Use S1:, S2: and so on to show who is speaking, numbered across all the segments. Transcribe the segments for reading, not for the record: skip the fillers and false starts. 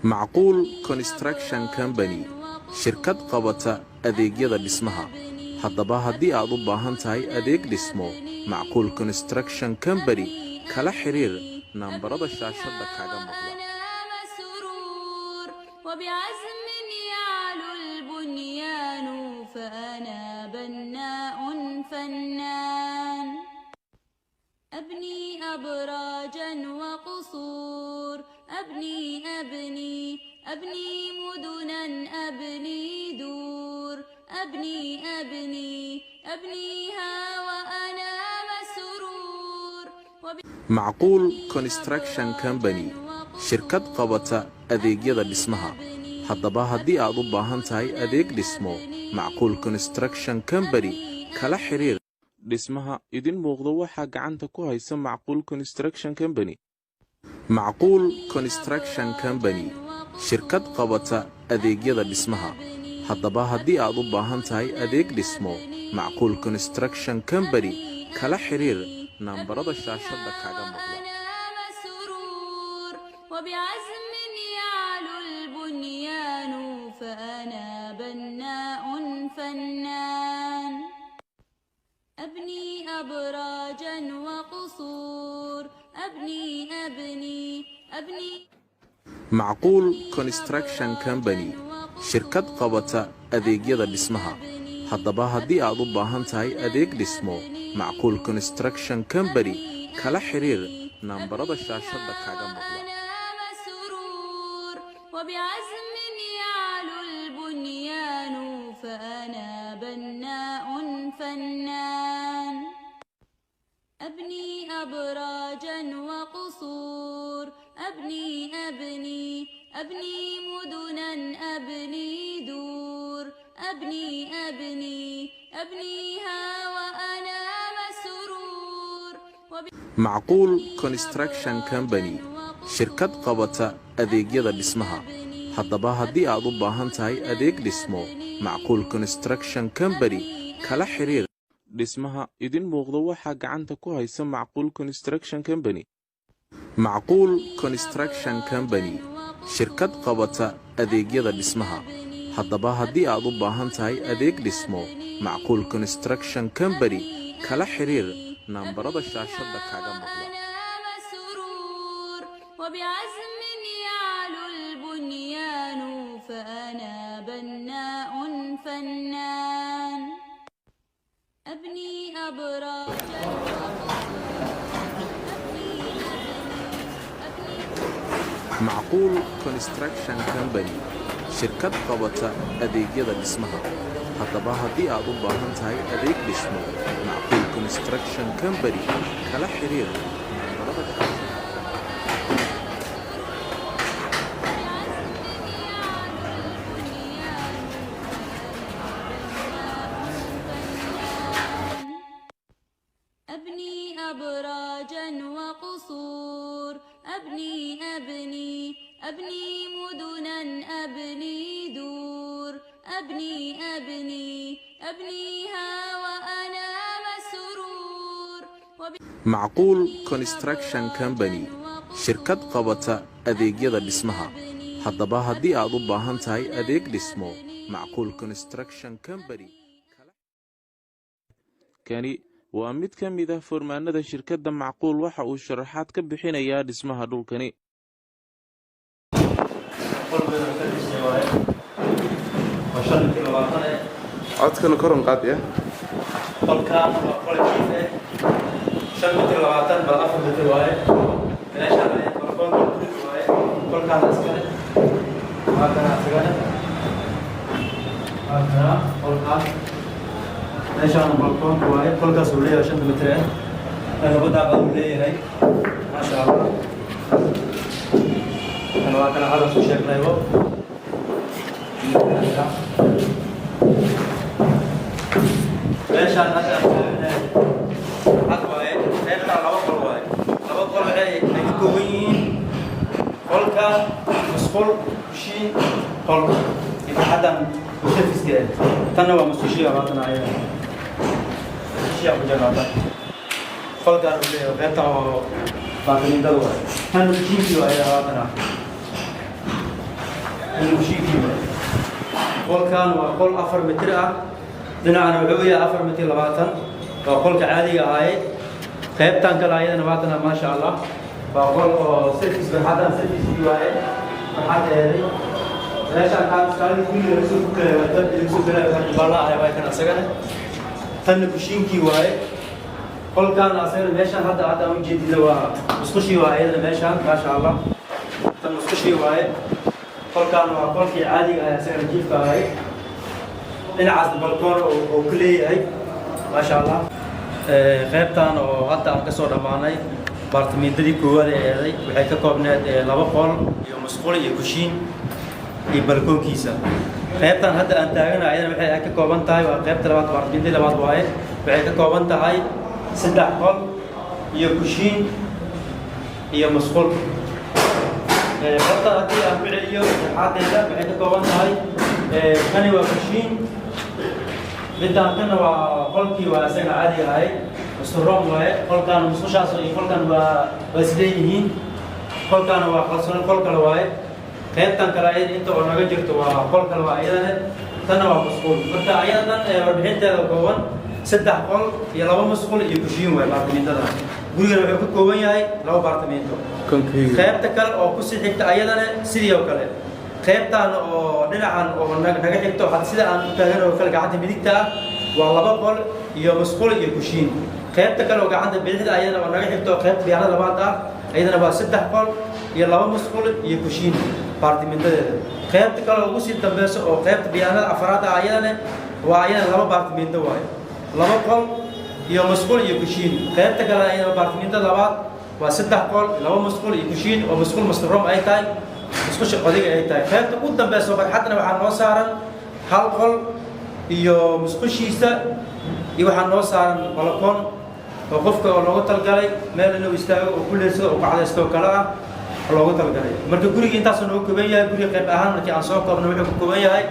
S1: Macquul Construction Company, shirkad qabata adeegyada dhismaha. Haddaba haddii aad u baahan tahay adeeg dhismo, Macquul Construction Company kala xiriir nambarada shaashadda kaaga muuqda.
S2: مسرور وبعزم يعلو البنيان، فأنا بناء فنان، أبني أبراجا وقصور، أبني أبني أبني مدنا، أبني دور، أبني أبني أبنيها وأنا مسرور.
S1: Macquul Construction Company, shirkad qabata adeegyada dhismaha. Haddaba haddii aad u baahan tahay adeeg dhismo, Macquul Construction Company kala xiriir. Dhismaha idin muuqdo waxaa gacanta ku haysa Macquul Construction Company. Macquul Construction Company, shirkad qabata adeegyada dhismaha. Haddaba haddii aad u baahan tahay adeeg dhismo, Macquul Construction Company kala xiriir nambarada shaashadda kaaga muuqda.
S2: مسرور وبعزم يعلو البنيان، فأنا بناء فنان، أبني أبراجا وقصور، أبني أبني أبني
S1: Macquul Construction Company, shirkad qabata adeegyada dhismaha. Haddaba haddii aad u baahan tahay adeeg dhismo, Macquul Construction Company kala xiriir nambarada shaashadda kaaga muuqda.
S2: مسرور وبعزم يعلو البنيان، فأنا بناء فنان، أبني أبراجا وقصور، أبني أبني أبني مدنا، أبني دور، أبني أبني أبنيها وأنا مسرور.
S1: Macquul Construction Company, shirkad qabata adeegyada dhismaha. Haddaba haddii aad u baahan tahay adeeg dhismo, Macquul Construction Company kala xiriir. Dhismaha idin muuqdo waxaa gacanta ku haysa Macquul Construction Company. Macquul Construction Company, shirkad qabata adeegyada dhismaha. Haddaba haddii aad u baahan tahay adeeg dhismo, Macquul Construction Company kala xiriir nambarada shaashadda kaaga muuqda.
S2: مسرور وبعزم يعلو البنيان، فأنا بناء فنان، أبني أبراجا أبني أبني
S1: Macquul Construction Company, shirkad qabata adeegyada dhismaha. Haddaba haddii aad u baahan tahay adeeg dhismo, Macquul Construction Company kala xiriir nambarada shaashadda.
S2: بعزم يعلو البنيان، فنان، أبني أبراجا وقصور، أبني أبني أبني مدنا، أبني دور، أبني أبني أبنيها وأنا مسرور.
S1: Macquul Construction Company, shirkad qabata adeegyada dhismaha. Haddaba haddii aad u baahan tahay adeeg dhismo, Macquul Construction Company. Kani waa mid ka mid ah foormaanada shirkadda Macquul. Waxa uu sharaxaad ka bixinayaa dhismaha dhulkani.
S3: Qol weyn oo ka dhisay waaye oo 25 eh.
S4: Codkana koron qaad ya.
S3: Qolkaan waa qol jiif eh, 5 mitir 20 bal 4 mitir waaye. Meeshaan balkoonka guriga waaye. Qolkaana iskale waa kana, isagana waa kana qolkaan. Meeshaan balkoonka waaye. Qolkaas uu leeyahay 5 mitir eh, laba daaqad uu leeyahay, maasha Allah. Kan waa kana hadda soo sheegnaybo. Meeshaan hadda aan taaganahay cad waaye. Qaybtaan laba qol waaye. Laba qol waxay ka kooban yihiin qolka, musqul, kushiin, qol iyo barxaddan service-ka. Tanna waa musqushiya, haatan ayada musqushiya ku jira. Haatan qolkaan uu leeyahay qaybtan oo baafiniindada waaye. Tan kushiinkii waaye haatana. Kan kushiinkii waaye. Qolkan waa qol 4 mitir ah, dhinacana wuxuu yahay 4 mitir 20. Waa qolka caadiga ahaaye. Qaybtan kale ayadana waatana, maasha Allah, waa qol oo service, barxadan servicekii waaye, barxad eeday. Meeshaan kaalin guriga laga soo fukalaya, waa dalka laga soo galaya, waa balla ah, waa kan asagana. Tanna kushiinkii waaye. Qolkan asagana meeshaan hadda aan ujeedina waa musqushii waa ayadana meeshaan, maasha Allah. Tan musqushii waaye. Qolkan waa qolkii caadiga ah, asagana jiifka ahay. Dhinacaas balkoon oo ku leeyahay, maasha Allah. Qaybtan oo hadda aan kasoo dhammaanay baartamiintadii koowaad ee eeday waxay ka koobneed laba qol iyo musqul iyo kushiin iyo balkoonkiisa. Qaybtan hadda aan taaganahay ayadana waxay ka kooban tahay, waa qaybta labaad, baartamiintadii labaad waaye. Waxay ka kooban tahay saddex qol iyo kushiin iyo musqul. Horta haddii aan ku celiyo saxaadeeda, waxay ka kooban tahay, kani waa kushiin, midaan kana waa qolkii, waa isaga caadiga ahay, musturoom waaye. Qolkaan musqushaas iyo qolkan waa isleeyihiin. Qolkaana waa qalsoon, qol kale waaye. Qaybtan kale ayada inta oo naga jirto waa qol kale, waa iyadane. Tanna waa musqul. Marka ayadan warbixinteeda kooban, saddex qol iyo laba musqul iyo kushiin waaye baartamiintada. Gurigana wuxuu ka kooban yahay laba baartamiinto. Qaybta kale oo kusii xigta ayadana sidii oo kale, qaybtan oo dhinacan oo naga xigto had sida aan u taagan oo kale, gacanta midigta ah waa laba qol iyo musqul iyo kushiin. Qaybta kale oo gacanta bidixda ayadana oo naga xigto, qaybta biyaanada labaad ah, ayadana waa saddex qol iyo laba musqul iyo kushiin baartimintadeeda. Qaybta kale oo ugu sii dambeyso oo qaybta biyaanada afaraad ah, ayadana waa ayadana laba baartiminto waaye, laba qol iyo musqul iyo kushiin. Qaybta kale ayadana baartiminta labaad waa saddex qol, laba musqul iyo kushiin, oo musqul master room ay tahay, musqusha qodiga ay tahay. Qaybta ugu dambeyso barxadna waxaa noo saaran hal qol iyo musqushiisa iyo waxaa noo saaran balakoon oo qofka oo loogu talgalay meel inuu istaago oo ku leedsado oo ku cadaysto oo kale ah loogu talgalay. Marka guriga intaasuu noogu kooban yahay. Guriga qayb ahaan markii aan soo koobno, wuxuu ka kooban yahay.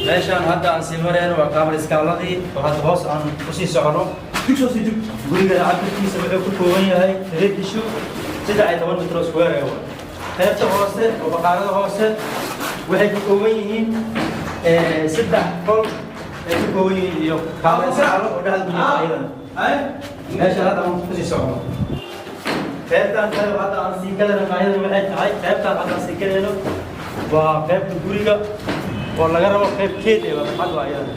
S3: Meeshaan hadda aan sii marayno waa kaamil iskaaladii oo hadda hoos aan kusii socono. Gurigana cabirkiisa wuxuu ku kooban yahay redishu 13 mitro square ee waay. Qaybta hoose oo baqaarada hoose waxay ka kooban yihiin saddex qol ay ka kooban yihiin iyo kaamil iskaalo oo dhexda ku jirta ayadana. Meeshaan hadda aan kusii socono, qaybtan kale oo hadda aan sii galayno ayadana waxay tahay, qaybtan hadda aan sii galayno waa qaybta guriga oo laga rabo qayb keed ee barxad waa ayadana.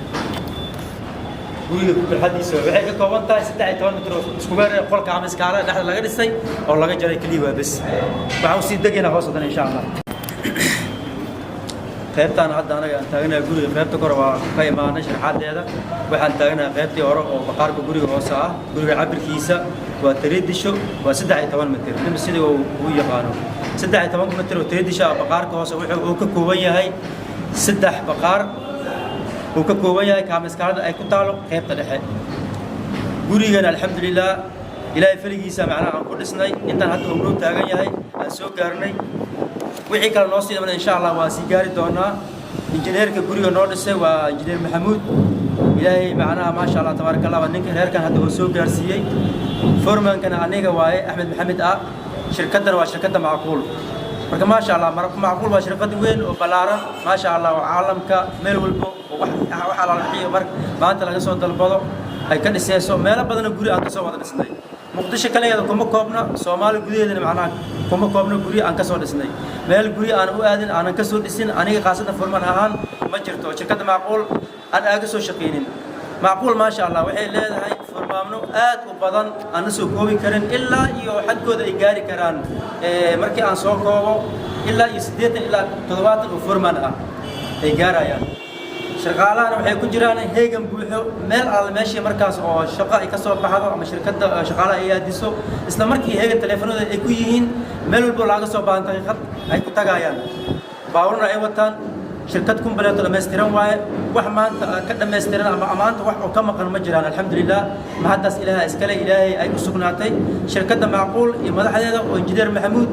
S3: Guriga barxadiisa waxay ka kooban tahay 13 mitir oo isku weer ee qolka ama iskaalada dhexda laga dhisay oo laga jaray keliya waa bes. Waxaan usii degaynaa hoos haddana, insha Allah. Qaybtaan hadda anaga aan taaganahay guriga qaybta kore waa ka imaanay sharaxaadeeda. Waxaan taaganahay qaybtii hore oo baqaarka guriga hoose ah. Guriga cabirkiisa waa tareedisho, waa 13 mitir, nin sidii uu yaqaano 13 mitir oo tareedisho ah. Baqaarka hoose wuxuu uu ka kooban yahay saddex baqaar uu ka kooban yahay, kaamiskaalada ay ku taalo qaybta dhexe. Gurigan, alxamdulilah, Ilaahay faligiisa macnaha aan ku dhisnay intaan hadda uu noo taagan yahay aan soo gaarnay. Wixii kale noo sii dhiman, insha Allah, waa sii gaari doonaa. Injineerka guriga noo dhisay waa injineer Maxamuud. Ilaahay macnaha, maasha Allah, tabaaraka Allah, waa ninka reerkan hadda uu soo gaarsiiyey. Foormankana aniga waaye, Axmed Maxamed ah. Shirkaddana waa shirkadda Macquul. Marka maasha Allah, Macquul waa shirkad weyn oo ballaaran, maasha Allah, oo caalamka meel walbo oo wax alaala wixii mar maanta laga soo dalbado ay ka dhisayso. Meelo badanoo guri aan kasoo wada dhisnay, Muqdisho kaligeeda kuma koobna, Soomaali gudaheedana macnaha kuma koobna. Guri aan kasoo dhisnay, meel guri aan u aadin aanan kasoo dhisin aniga khaasatan furman ahaan ma jirto shirkadda Macquul aan aaga soo shaqaynin. Macquul, maasha Allah, waxay leedahay furmaamno aad u badan aan la soo koobi karin, ilaa iyo xadkooda ay gaari karaan, markii aan soo koobo, ilaa iyo 80 ilaa 70 oo furman ah ay gaarayaan. Shaqaalahana waxay ku jiraan heegan buuxo. Meel alla meeshii markaas oo shaqo ay ka soo baxdo ama shirkadda shaqaalaha ay aadiso, isla markii heegan taleefanada ay ku yihiin. Meel walbo laaga soo baahan daqiiqad ay ku tagayaan, baaburna ay wataan. Shirkad kumbaleeto dhammaystiran waaye. Wax maanta ka dhammaystiran ama maanta wax oo ka maqan ma jiraan, alxamdulilah. Mahaddaas Ilaaha iskale, Ilaahay ay u sugnaatay shirkadda Macquul iyo madaxdeeda oo injineer Maxamuud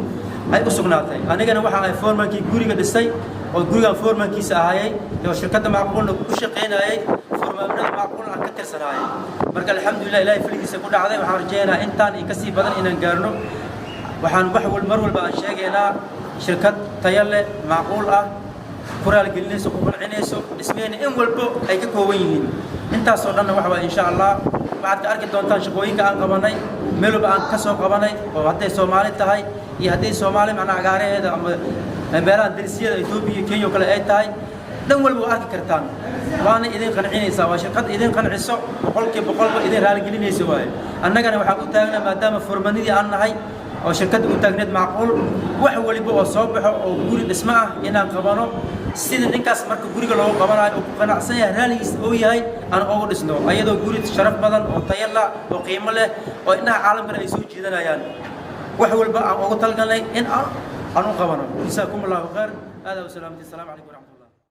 S3: ay u sugnaatay. Anigana waxa ay foormankii guriga dhisay oo gurigan foormankiisa ahaayay oo shirkadda Macquulna ku shaqaynayay, foormaamnada Macquul aan ka tirsanaayeen. Marka alxamdulilah, Ilaahay faligiisa ku dhacday. Waxaan rajaynaynaa intaan iyo kasii badan inaan gaarno. Waxaan wax wal mar walba aan sheegaynaa shirkad tayo leh, macquul ah, ku raaligelinayso, ku qancinayso dhismeyna in walbo ay ka kooban yihiin. Intaasoo dhanna waxa waay, insha Allah, waxaad ka arki doontaan shaqooyinka aan qabanay, meel walba aan ka soo qabanay, oo hadday Soomaali tahay iyo hadday Soomaali macnaha agaaraheeda ama meelaha derisiyada Etoobiya, Kenya oo kale ay tahay, dhan walba waa arki kartaan, waana idin qancinaysaa. Waa shirkad idin qanciso, 100%ba idin raaligelinaysa waaye. Annagana waxaan u taagnaa, maadaama furmanidii aan nahay oo shirkadda u taagneed Macquul, wax waliba oo soo baxo oo guri dhismo ah inaan qabano sida ninkaas marka guriga loogu qabanayo oo ku qanacsan yahay, raaligiis oo yahay, aan ugu dhisno, ayadoo guri sharaf badan oo tayo leh oo qiimo leh oo indhaha caalamkana ay soo jiidanayaan, wax walba aan ugu talgalnay in aan u qabano. Jasaakum Allahu khayr. Aada wasalaamati. Asalaamu calaykum waraxmatullah.